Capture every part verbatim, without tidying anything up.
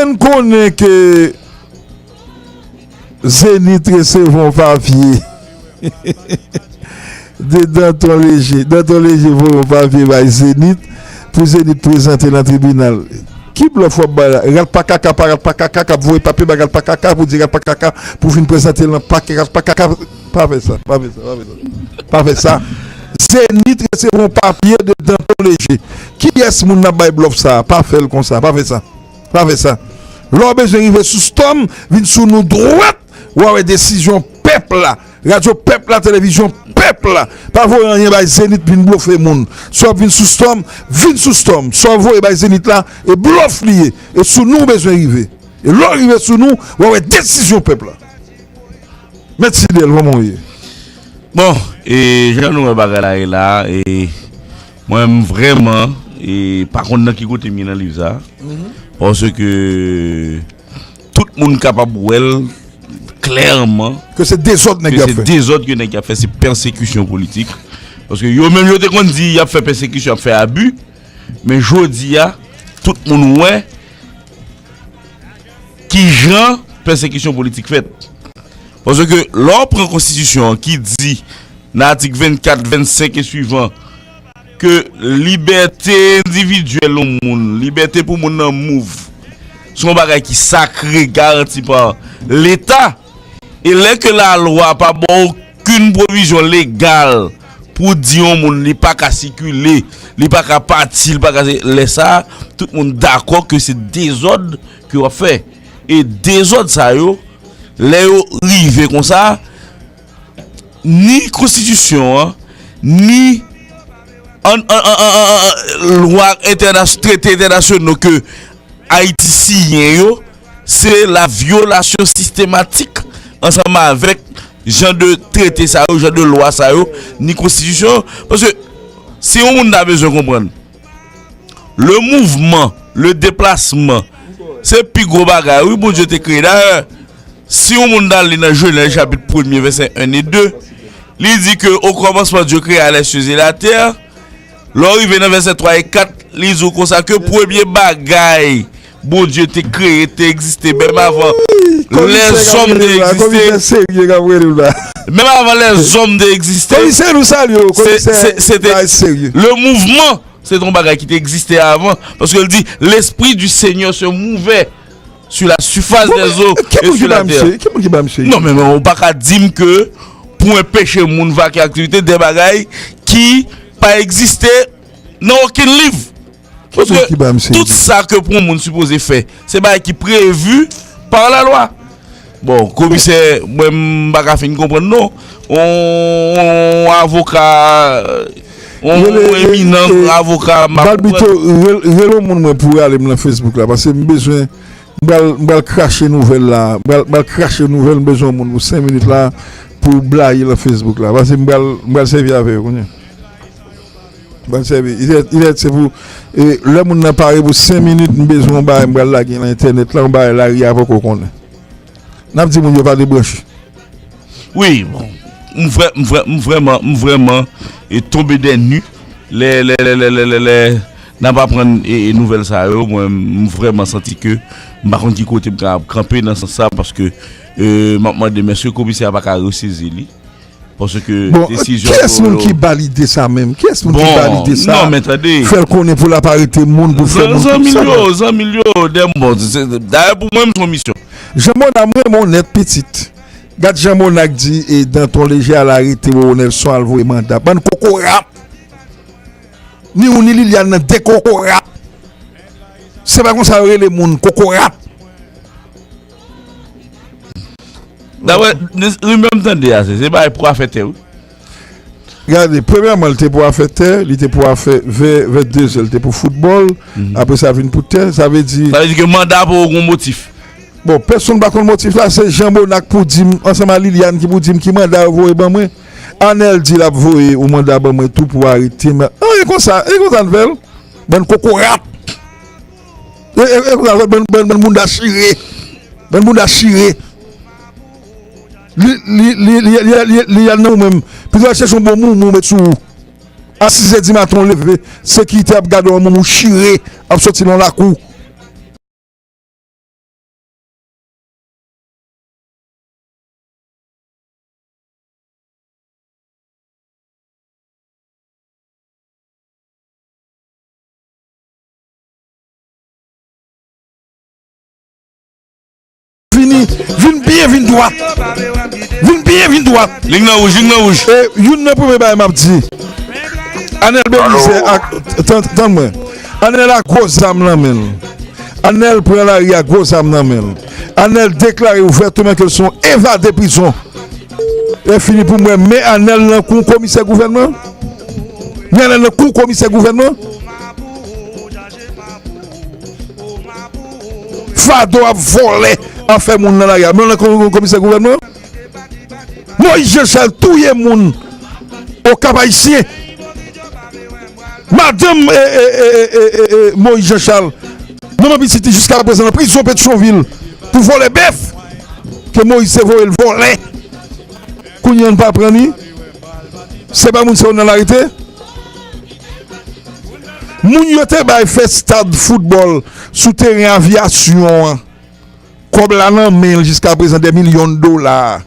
N konnen ke Zenith resevwa yon papye de Danton Léger. Danton Léger voye yon papye bay Zenith pou Zenith prezante nan tribinal. Ki blòf w ap bay la? Rat pa kaka, pa rat pa kaka, k ap voye papye bay rat pa kaka pou di rat pa kaka pou vin prezante l nan pakè rat pa kaka. Pa fè sa, pa fè sa, pa fè sa. Pa fè sa. Zenith resevwa yon papye de Danton Léger. Kiyès moun n ap bay blòf sa a? Pa fè l konsa, pa fè sa. Pa fè sa. Lè w bezwen rive sou Storm, vin sou nou dwat, w a wè desizyon pèp la. Radyo pèp la, televizyon pèp la. Pa voye anyen bay Zenith vin blofe moun. Si w ap vin sou Storm, vin sou Storm. Sa w voye bay Zenith la, e blòf li ye. E sou nou w bezwen rive. E lè w rive sou nou, w a wè desizyon pèp la. Mèt Fidèl, kòman w ye? Bon, e jan nou wè bagay la ye la, e mwen m vrèman e pa konn nan ki kote m ye nan liv sa. Paske tout moun kapab wè l klèman Ke se dezòd nèg ke yo ap se fè. Dezòd ke nèg yo ap fè, se pèsekisyon politik. Paske yo menm yo te konn di y ap fè pèsekisyon, y ap fè abi, men jodi a, tout moun wè kijan pèsekisyon politik fèt. Paske lè w pran konstitisyon an ki di nan atik vennkat, vennsenk e swivan ke libète endividyèl yon moun, libète pou moun nan mouv, se yon bagay ki sakre, garanti pa Leta. E lè ke lalwa pa ba w okenn pwovizyon legal pou di yon moun li pa ka sikile, li pa ka pati, li pa ka se, lè sa a, tout moun dakò ke se dezòd ke w ap fè. E dezòd sa yo, lè yo rive konsa, ni konstitisyon an, ni an, an, an, an, an, an, lwa entènas-, trete entènasyonal ke Ayiti siyen yo, se la vyolasyon sistematik ansanm avèk jan de trete sa yo, jan de lwa sa yo, ni konstitisyon. Paske si yon moun ta bezwen konprann, le mouvman, le deplasman, se pi gwo bagay, wi, Bondye te kreye. Dayè, si yon moun ta li nan Jenèz chapit premye, vèsè en e de, li di ke au commencement Dieu créa les cieux et la terre. Lè w rive nan vèsè twa e kat, li di w konsa ke premye bagay Bondye te kreye te egziste menm avan lèzòm te egziste. Menm avan lèzòm te egziste, se, se, se te le mouvman. Se te yon bagay ki te egziste avan. Paske l di, L'esprit du Seigneur se mouvait sur la surface des eaux et sur la terre. Ki moun ki ba misye? Ki moun ki ba misye? Non, men, men ou pa ka di m ke pou enpeche moun vake aktivite de bagay ki pa egziste nan okenn liv. Ki moun ki ba misye? Paske tout sa ke pou yon moun sipoze fè, se bagay ki previ pa lalwa. Bon, komisè, mwen m pa ka fin konprann non. On, on avoka, on, on eminan avoka, m pa konprann. Balbito, rel-, rele yon moun mwen pou rale m nan Facebook la, paske m bezwen, m pral, m pral krache nouvèl la, m pral, m pral krache nouvèl, m bezwen yon moun pou senk minit la, pou blayi lan Facebook la, paske m pral, m pral sèvi avè yo kounye a. Ban sèvi. Ilè, ilè, se pou, e, lè moun nan pare pou senk minit, m bezwen yon bagay, m pral lage nan entènèt la, yon bagay lari a poko konnen. N ap di moun yo pa debranche. Wi, bon. M vrè, m vrè, m vrèman, m vrèman, e, tonbe dè ni lè, lè, lè n ap aprann, e, e, nouvèl sa yo. Mwen, m vrèman santi ke m pa konn ki kote m ka kanpe nan sans sa, paske, e, m ap mande m èske komisè a pa ka resezi li. Paske bon, desizyon kiyès yo, moun yo ki ba l ide sa menm? Kiyès moun ki ba l ide sa? Non, men tande. Fè l konnen pou l ap arete moun, pou l fè moun zanmi l yo, zanmi l yo, dè, bon, se, dayè pou mwen, m se yon misyon. Jean Mona, m renmen w nèt, pitit. Gad Jean Mona k di, e, Danton Léger al arete Roro Nelson, al voye manda. Bann kokorat! Ni ou ni Liliane nan de kokorat. Se pa konsa yo rele moun, kokorat. Dapre rimè m tande a, se, se bagay pou afè tè, wi. Gade, premyèman, li te pou afè tè, li te pou afè vè, vè dezè, li te pou foutbòl, apre sa vin pou tè, sa vle di. Sa vle di ke manda poko gon motif. Bon, pèsonn pa konn motif la, se Jean Mona k pou di m, ansanm a Liliane ki pou di m ki manda yo voye ban mwen. Anèl di l ap voye yon manda ban mwen tou pou arete m. An, e konsa, e konsa n fè l. Bann kokorat. E, e, e konsa n fè l, bann, bann, bann bounda chire. Bann bounda chire. Li, li, li, li, li, li, li al nan ou menm. Pito al chèche yon bon moumou met sou ou. A sizè di maten w leve, sekirite ap gade w, moumou chire, ap soti nan lakou. Vin byen, vin dwat. Vin byen, vin dwat. Lig nan wouj, lig nan wouj. E youn nan premye bagay m ap di, Anèl Belize ak, tann, tann mwen. Anèl ak gwo zam nan men l. Anèl pran lari ak gwo zam nan men l. Anèl deklare ouvèteman ke l se yon evade prizon. Lè fini pou mwen, men Anèl nan kou komisè gouvènman. Men Anèl nan kou komisè gouvènman. Fado ap vòlè afè moun nan lari a. Men nan kon-, komisè gouvènman. Moïse Jean Charles touye moun o Kap Ayisyen. Madanm, e, e, e, Moïse Jean Charles, manman pitit li jiska prezan nan prizon Petyonvil pou vòlè bèf ke Moïse te voye l vòlè. Kounye a n pa pran li. Se pa moun sa yo n al arete. Moun yo te bay fè stad foutbòl sou teren Avyasyon an. Kòb la nan men l jiska prezan, dè milyon dola.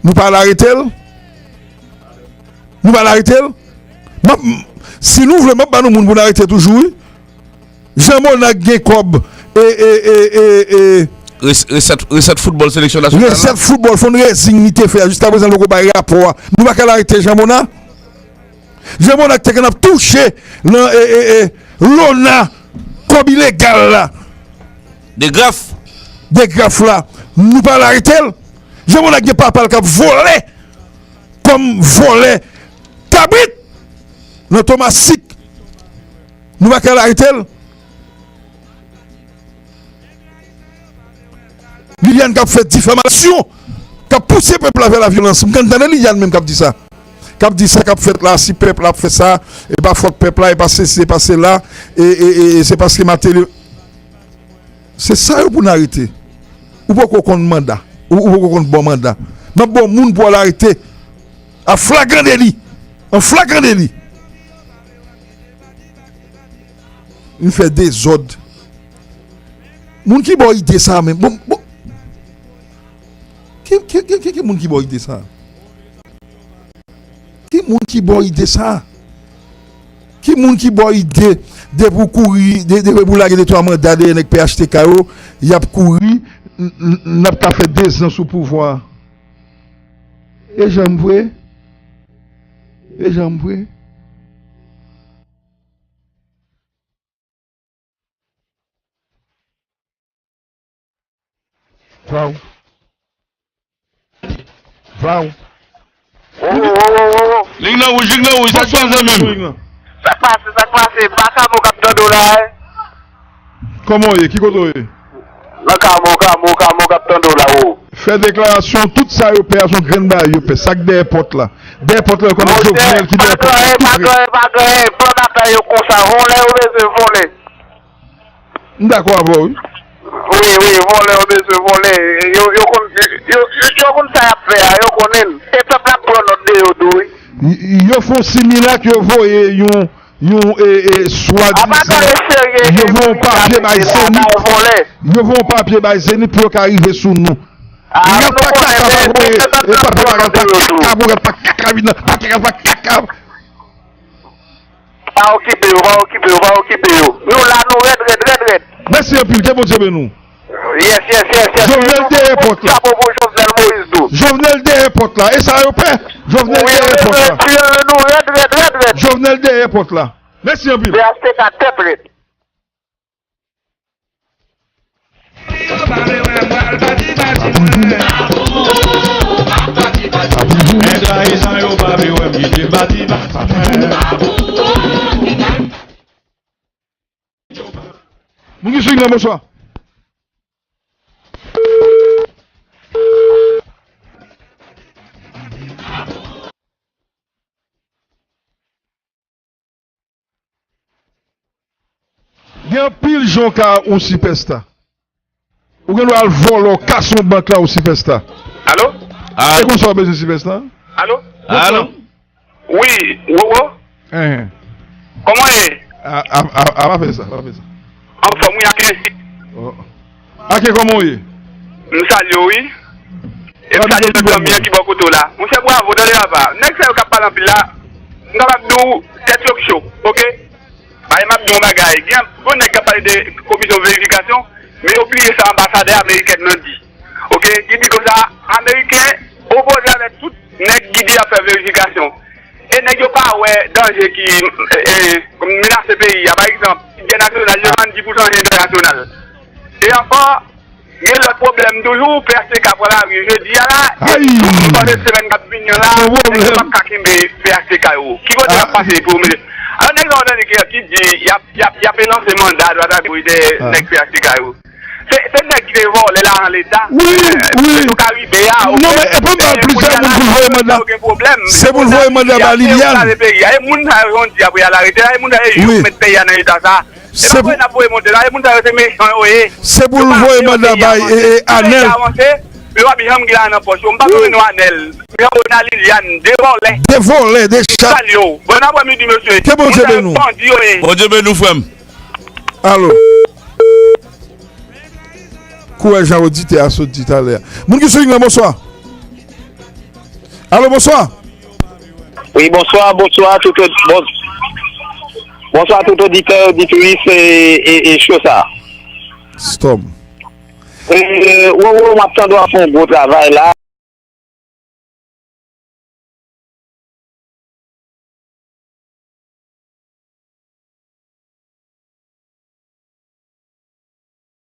Nou pa al arete l? Nou pa al arete l? M ap, si nou vle, m ap ba nou moun pou n arete toujou, wi. Jean Monac gen kòb, e, e, e, e, e, Res-, resèt, resèt foutbòl seleksyon nasyonal la. Resèt foutbòl fundraising li te fè a, jiska prezan l poko bay rapò a. Nou pa ka al arete Jean Monac? Jean Monac te konn ap touche nan, e, e, e, Lona, kòb ilegal la. De Graff. De Graff la. Nou pa al arete l? Jean Monac gen papa l k ap vòlè kòm vòlè kabrit nan Tomasik. Nou pa ka al arete l? Liliane k ap fè difamasyon, k ap pouse pèp la vè lavyolans. M konn tande Liliane menm k ap di sa. K ap di sa k ap fèt la, si pèp la ap fè sa, e pa fòt pèp la, e pa sesi, e pa sela, e, e, e, e se paske Mateli. Se sa yo pou n arete. Ou poko konn manda. Ou, ou poko konn bon manda. M ap ba w moun pou al arete. A flagran deli. An flagran deli. Vin fè dezòd. Moun ki ba w ide sa menm? Bon, bon. Ki, ki, ki, ki, ki moun ki ba w ide sa? Ki moun ki ba w ide sa? Ki moun ki ba w ide depi w kouri, de, depi w lage de twa manda dèyè nèg P H T K yo, y ap kouri, n, n, n ap ka fè dezan sou pouvwa a? E janm vre? E janm vre? Vaw. Vaw. Wo, wo, wo, wo, wo. Lig nan wouj, lig nan wouj, sa k pase, zanmi m? Sa k pase, sa k pase? Baka mou k ap tande w la, wi. Kòman w ye? Ki kote w ye? Nan Kamo, Kamo, Kamo k ap tande w la, wo. Fè deklarasyon, tout sa yo pè a se yon grenn bagay yo pè. Sa k dèyè pòt la? Dèyè pòt la, yo konnen Jovenel ki dèyè pòt la, tou prè. Monchè, pa gen, pa gen, pa gen plan dapè yo konsa. Vòlè yo bezwen vòlè. M dakò avè w, wi. Wi, wi, vòlè yo bezwen vòlè. Yo, yo konn, yo, yo, yo konn sa y ap fè a, yo konnen l. E pèp la ap pran nòt de yo tou, wi. Y-, yo fè yon similak, yo voye yon, yon, e, e, swadizan, yo voye yon papye bay Zenith. Yo voye yon papye bay Zenith pou yo ka rive sou nou. Rat pa kaka, pa voye, e papye pa rat pa kaka, pou rat pa kaka vin nan, pa kaka, pa kaka. Pa okipe yo, pa okipe yo, pa okipe yo. Nou la, nou rèd, rèd, rèd, rèd. Mèsi anpil, ke Bondye beni w. Yes, yes, yes, yes. Jovenel dèyè pòt la. Chapo pou Jovenel Moïse tou. Jovenel dèyè pòt la. E sa yo pè. Jovenel dèyè pòt la. Nou rèd, rèd, rèd, rèd. Jovenel dèyè pòt la. Mèsi anpil. P H T K tèt rèd. Moun ki sou liy nan, bonswa. Gen anpil jan w ka yon sipèsta. Ou gen dwa al vòlè, w kase yon bank la, ou sipèsta. Alo? E konsa w bezwen sipèsta? Alo? Alo? Wi, Wowo? Enhen. Kòman w ye? A, a, a, a, pa fè sa, pa fè sa. Anfòm, wi, Ake. Oh. Ake, kòman w ye? M salye w, wi. E m salye tout zanmi an ki bò kote w la. Monchè, bravo, tande papa. Nèg sa yo k ap pale anpil la, m kapab di w, tèt yo k cho, oke? Paske m ap di w yon bagay. Gen bon nèg k ap pale de komisyon verifikasyon, men yo bliye sa anbasadè amerikèn nan di. ki di konsa, Ameriken opoze avèk tout nèg ki di y ap fè verifikasyon. E nèg yo pa wè danje ki e, e, menase peyi a. Pa egzanp, bidjè nasyonal yo vann di pou san entènasyonal. E ankò, gen lòt pwoblèm toujou, P H T K pral lari jedi a la, e pandan semèn k ap vini an la, nèg yo p ap ka kenbe P H T K yo. Ki kote y ap pase pou yo mete? Alò, nèg sa yo tande ki, ki di y ap, y ap, y ap lanse manda dwat a goch de nèg P H T K yo. Se, se nèg ki te vòlè lajan leta. Wi, wi. Petwokaribe a, non, men e pa mal plis se moun pou l voye manda. Se pou l voye manda ba Liliane. E moun sa yo, jodi a pou y al arete la, e moun sa yo, yo met peyi a nan eta sa. Se pou n ap voye monte la, e moun sa yo se mechan yo ye. Se pou l voye manda bay e, e, Anèl. Yo pa janm gen lajan nan pòch yo. M pa konn nou Anèl. Yo na Liliane, de vòlè. De vòlè, de chat. Sal yo. Bon aprèmidi, mesye. Ke Bondye beni w. Bandi yo ye. Bondye beni w, frè m. Alo. Kouraj a oditè a sot di talè a. Moun ki sou liy lan, bonswa. Alo, bonswa. Wi, bonswa, bonswa tout, bon, bonswa tout oditè, oditris e, e, e cho sa. Stop. E, Wowo, m ap tande w ap fè yon gwo travay la.